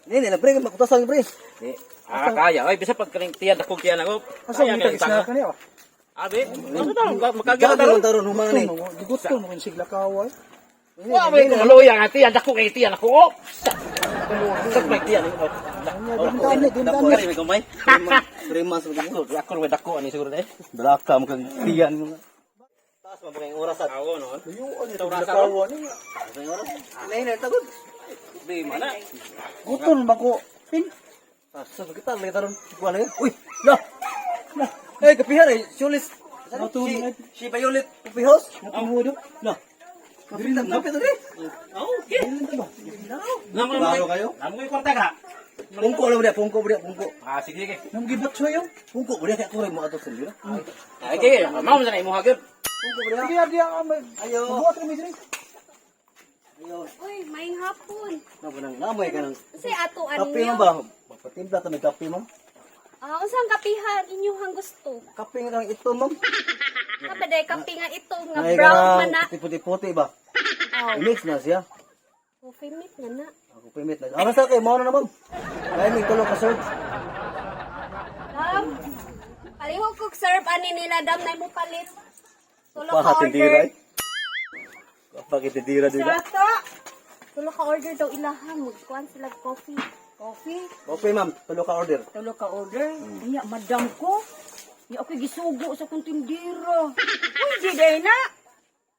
Nini na pre, makutasan pre. Di, ah, kaya. Ay, bisa pag kaning tiyan akong tiyan ako. Asa Kaya mo kayong isna tanga. ka niya? Abi, ano to? Makagila Gagi taron. man taron humang ni. Gigutom mo sigla kaway. Wa may kumuloy ang tiyan dako kay tiyan ako. Oh. Sa may tiyan. Dami, dami, Dako dami. kay gamay. 3 months mo. Ako ro dako ani siguro dai. Draka mo kang tiyan mo. Taas mo kay oras at. Awo no. Sigla kawa niya. Nay na tagod. Di mana. Gutom ba ko? Pin. Sa kita lagi taron. Kuha lagi. Uy, lah. Lah. Eh, kapihan eh. Sulis. Si, si Violet Coffee House. Napinudo. Lah. Kapi na, kapi to eh. Okay. Namo Klaro kayo? Namo kay kwarta ka. Pungko lang dia, pungko dia, pungko. Ah, sige sige. Nang gibat siya yung. Pungko dia kay ako rin mo ato sa dira. Ah, okay, mao man sa imo hagod. Pungko dia. Sige, diya Ayo. Magbuhat kami diri. Ayo. Uy, maayong hapon. Namo nang namoy ka nang Unsay atuan kape niyo? mo ba? Mapatimpla ta may kape ma'am. Ah, unsang kapihan inyuhang gusto? Kape nga kang ito ma'am. Kapaday kape nga ito nga Nay brown ka man na. Puti-puti ba? Oh, Mix na siya. coffee mate na na. Ako pimit na. Ah, basta kay mao na na ma'am. Kaya may tulong ka sir. Dam, palihog kog serve ani nila dam na mo palit. Tulo ka Pa tindira order. eh. Kapag tindira dila. Sato. Tulo ka order daw ilahan magkuan sila og coffee. Coffee, Okay ma'am, tulo ka order. tulo ka order. Unya, madam ko. Unya ako'y gisugo sa kong tindira. Pwede day na.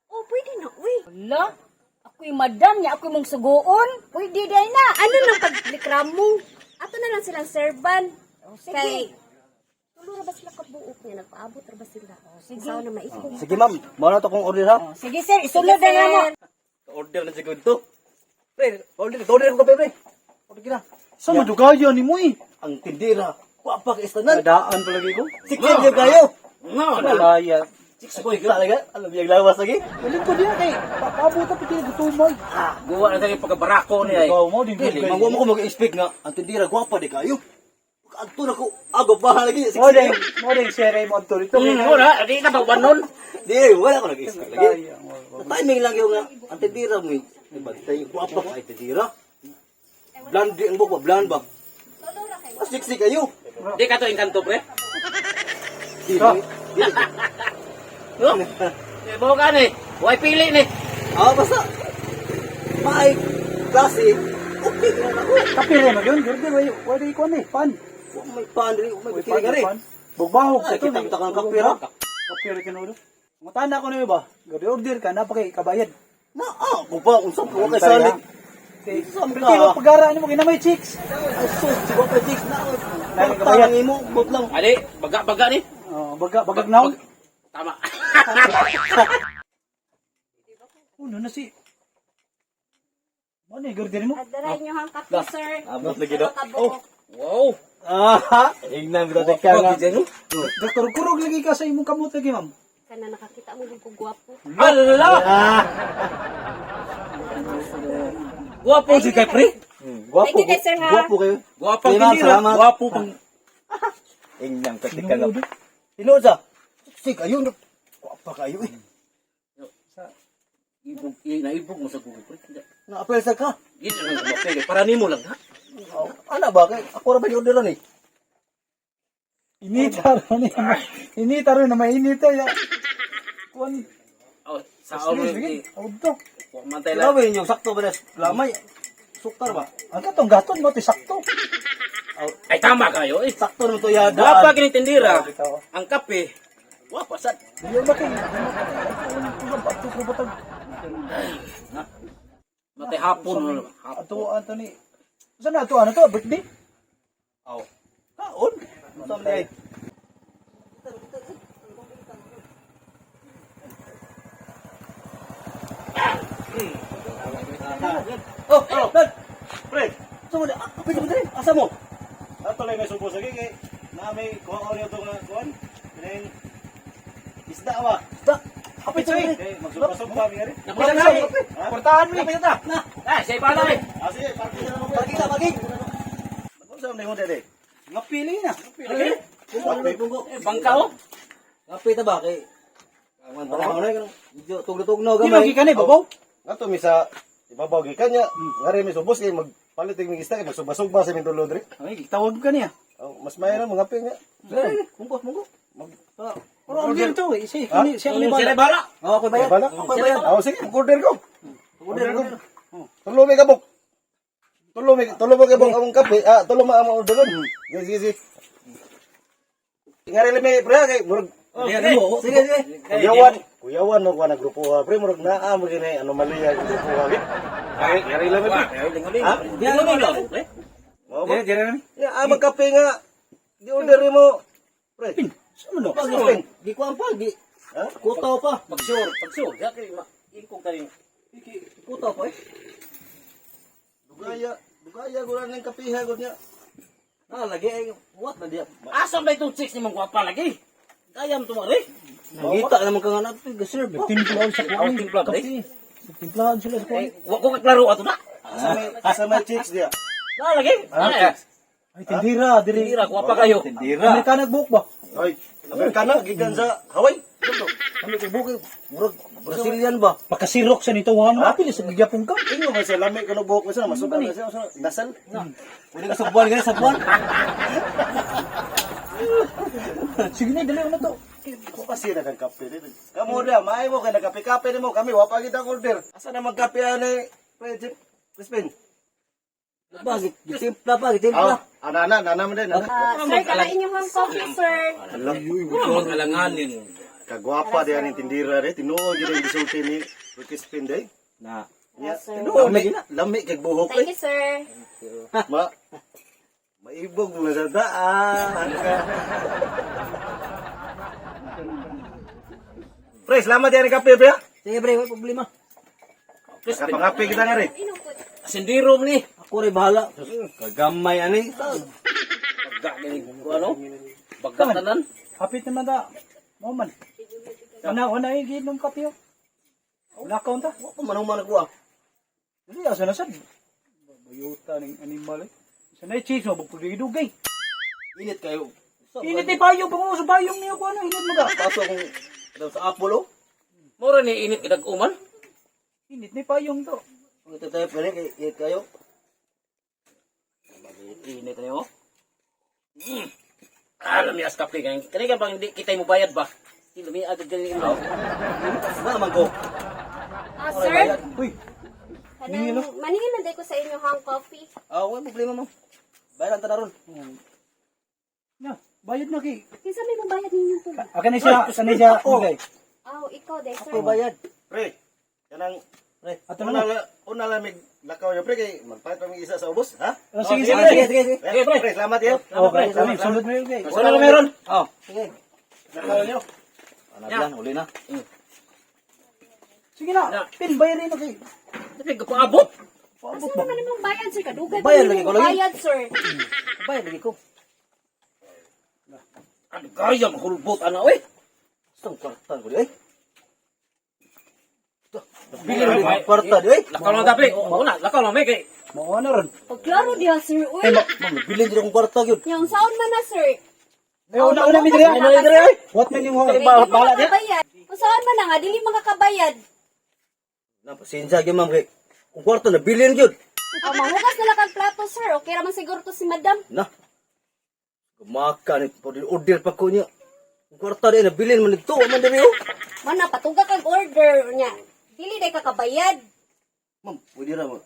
Oh, pwede na uy. Wala. Ako'y madam niya, ako'y mong sugoon. Pwede day na. Ano nang paglikramo? Ato na lang silang servan. Oh, sige. Kay tulo ra ba sila kabuok niya nagpaabot ra ba sila? Oh, sige. Usaw na maikong. Sige ma'am, mao na to kong order ha. Oh, sige sir, isunod na mo. Order na siguro to. Pre, order, order ko kape pre. Order kina. Sa madugayan ni mo eh. Ang tindira, wa pa ka istanan. Daan palagi ko. Siksin gyud kayo. No, na. Malaya. Six boy talaga. Alam yung lawas lagi. Galing ko diya kay papaabot pa kay gutumay. Guwa na sa pagkabarako niya. Ikaw mo din Dili, man wa mo ko mag-expect nga ang tindira gwapa di kayo. Adto na ko, ago pa lagi. Mo din, mo din share mo adto dito. Wala, di ka ba nun? Di, wala ko nag-expect lagi. Timing lang yung nga ang tindira mo. Ay, bantay, gwapa ka ay tindira. Blonde ang buhok ba? Blonde ba? Ah, sexy kayo. Di ka to engkanto, pre. Dili. No? Eh, bawa ka ni. Way pili ni. Ah, basta. May klase. Okay na ako. Kape rin magyun, gyud way way ko ni pan. Wa may pan diri, wa may Way bitiri gari. pan. Bugbahog Ay, sa to. kita kita kang kape ra. Kape ra kinudo. Mutana ko niyo ba? Gabi order ka na pa kay kabayad. Na, ah, ko pa unsa ko kay salig. Kay Saan ka? Kay pagara nimo kay na may chicks. Ay, sus, si wa pa chicks na. Lagi Bata kabayad. lang imo, bot lang. Ali, baga-baga ni. Oh, baga bagag naw. Tama. Uno na si Mo ni order mo. Adara inyohang kape, sir. Abot lagi Tulo do. ka buok. Wow. Ah, ingnan bitaw ka nga. Doktor kurog lagi ka sa imong kamot lagi, ma'am. Kana nakakita mo yung gwapo. Ala! Ah, Guwapo si kay pre. Gwapo. Thank you kay sir, ha? Gwapo kayo. Guwapo Sige, ma'am, tindira. salamat. Guwapo pang Ingnan ka tika nga. Tinuod sa. Sexy kayo. Gwapa kayo eh. ibog, eh, naibog mo sa Google pre. Na-apply sa ka. Gid lang ko para nimo lang ha. Oh, ana ba kay ako ra ba yung orderan eh. Inita ro ni. Inita ro na mainita ya. Kuan Oh, sa ulo sige. ni. Awdo. Wa man tay lang. Grabe ninyo sakto ba das lamay. Suktar ba? Ang katong gaton mo ti sakto. Ay tama kayo eh. Sakto naman to ya Guwapa kini tindira. Bitaw. Ang kape. Guwapa sad. Dili ba kay ato ko batag Matay hapon no. Hapon. ato ato ni. Saan na ato ano to birthday? Aw. Kaon. Unsa man ay? Oh, oh, Dad. Pre, Asa mo di? Ah, kapit mo diri. Asa mo? ato lang may subo sa gigi. Na may kuha ko niyo itong kuhan. Kining isda ba? Da. Kapit mo diri. Okay, magsuba-suba mi ari. Napila na. Portahan mi. Na. Ah, siya pa na eh. Ah, sige, parking na lang. Pagi ta, pagi. Unsa man mo dere? Ngapili na. Okay. Punggo, punggo. Eh, bangka oh. Kapit ta ba kay Kawan pa na kanang medyo tugno-tugno Di gamay. ba gikan ni babaw? Ato mi sa ibabaw gikan niya. Ngari mi subos kay mag Palit yung isda kay magsugba-sugba sa ming tulo diri. Ay, tawag ka niya. Oh, mas may ra mga kape nga. Mungko, mungko. Pero ang dito eh. Siya, siya ni Sila bala. bala. Oh, ako bayad. Bala? Ako bayad. Oh, sige, order ko. Order ko. Tulo may kabok. Tulo mo kabok among kape. Ah, tulo ma among order. Sige, sige, sige. Ingari may pre kay murag Sige, sige. Kuyawan, kuyawan mo kuha na grupo ha. Pre murag naa mo gini anomalya ang grupo ha. Ay, ngari lang pre. Ha? Di ano mo pre? Mao ba? Dire, dire na. Ya, ah, magkape nga. Di order mo. Pre. Saan mo no? Pag Di ko ang pa, di. Ha? Kutaw pa. Pagsure, pagsure. Ya kay ingkong tayo. Kutaw pa eh. Dugaya, dugaya gura ning kapiha gud niya. Ah, lagi ay what na diya. Asa ba itong chicks ni mong gwapa lagi? Kaya mo tumari. Nangita naman ka nga natin, serve. Timplahan sa kuwan. Ako timpla, pre. Kape. Timplahan sila sa kuwan. Eh, wa ko kaklaro ato na. Asa may chicks diya? Na lagi. Ano ya? Ay, tindira, dire. Tindira, gwapa kayo. Tindira. Amerikana buhok ba? Ay, Amerikana gikan sa Hawaii. Kami kay buki, murag Brazilian ba? Pakasirok sa nito, wala mo pili sa gigyapon ka. Ingo man siya lami kuno buhok mo siya masuka na siya nasal. Pwede ka sa buwan, ganyan sa buwan. Sige na, dali na to. Ko kasi na kang kape dito. Kamo dia, maay mo kay nagkape-kape nimo kami wa pa gid ang order. Asa na magkape ani Pre Jeep Crispin? Ba, gitimpla pa, gitimpla. Ah, ana ana ana man din. ana. Ah, sir, kana inyong coffee, sir. Ano magalanganin? Kagwapa diyan ang tindira re, tinuod gyud ang gisulti ni Pre Crispin day. Na. Ya, sir. tinuod lami, lami kay buhok Thank eh. you, sir. Ma maibog mo sa daan. Pre, salamat yan ang kape, pre. ah. Sige pre, wala problema. Nakapangape kita nga rin. Inom po. Sindiro ni. Ako rin bahala. Kagamay ani. Bagga gani ko ano? Bagga tanan. Hapit naman ta. Mo man. Ana, ana ay ginom kape. oh. Wala ka unta. Wa pa manuman ako ah. Dili asa na sad. Bayuta ning animal eh. Sa na cheese mo bugpugidugay. Init kayo. Init ni payong panguso sa payong niyo ko ano init mo ka. Paso akong daw sa Apple oh. Mura ni init kidag uman. Init ni payong to. Ang ito tayo pre, kay init kayo. Init ni oh. Mm. Ah, lami as kape kay. Kani ka bang hindi kita mo bayad ba? Di lami agad gani imo. Ba man ko. Ah, sir, Uy, kanang maningin na day ko sa inyong coffee. Ah, wala problema mo. Bayaran ta na ron. na, bayad na kay. Kinsa may mabayad ninyong tubig? Akin na siya, kanay siya, nilay. Aw, ikaw day, sir. Ako bayad. Pre, kanang Pre. Ato na una na. una lamig lakaw yo pre kay magpahit pa mi isa sa ubos, ha? Oh, sige, sige. Sige, sige, sige. Pre, pre, salamat yo. Okay, kami sulod mo yun kay. Wala na meron. Oh, sige. Lakaw yo. Ano lang, uli na. Sige na, pin bayarin na kay. Tapi paabot. Paabot Asa ba? naman imong bayad, sir? Kadugay Bayad pa lagi ko nimong lagi. bayad, sir. Bayad lagi ko. Ano gaya mahulbot ana oy. Isang kwarta ko di ay. Bili mo yung kwarta di ay. Lakaw lang ta pre. Oo na, lakaw lang may kay. Mao na ron. Pagklaro diha, sir. Uy, Ma'am, nabilin din akong kwarta gyud. yung saon man na, sir. Eh, una una mi dire. Una, una, ay. What man yung Kay ho? di makakabayad. Kung saan man na nga, dili makakabayad. Na pasensya gyud ma'am kay kung kwarta nabilin gyud. Oh, manghugas na lang kag plato, sir. Okay ra man siguro to si madam. Na. Gumaka ni po order pa ko niya. Kung kwarta di nabilin man dito man diri oh. Man na, patuga kag order niya. Dili day kakabayad. Ma'am, pwede ra mo.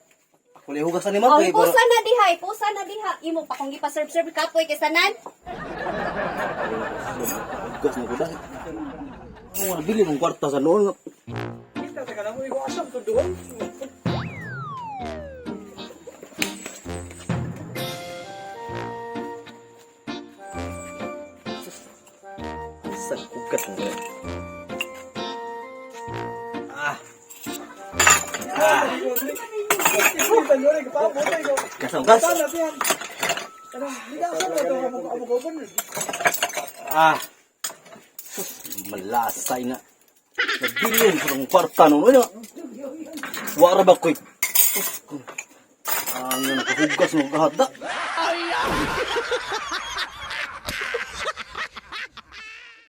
Ako lang hugasan ni ma'am Oh, kay para ipusa na diha, ipusa na diha. Imo pa kung gipa-serve-serve kapoy kay sanan. Hugas na ko dahil. Oh, nabilin ang kwarta sa noon nga. Kita ka lang ko asam to doon. Sa hugas na ko. Ah, gas ang gas. Ah. Sus, malasay na. Nabilin ko ng kwarta noon. Ano? Wara ba ko'y... Sus, ang nakahugas ng kahata.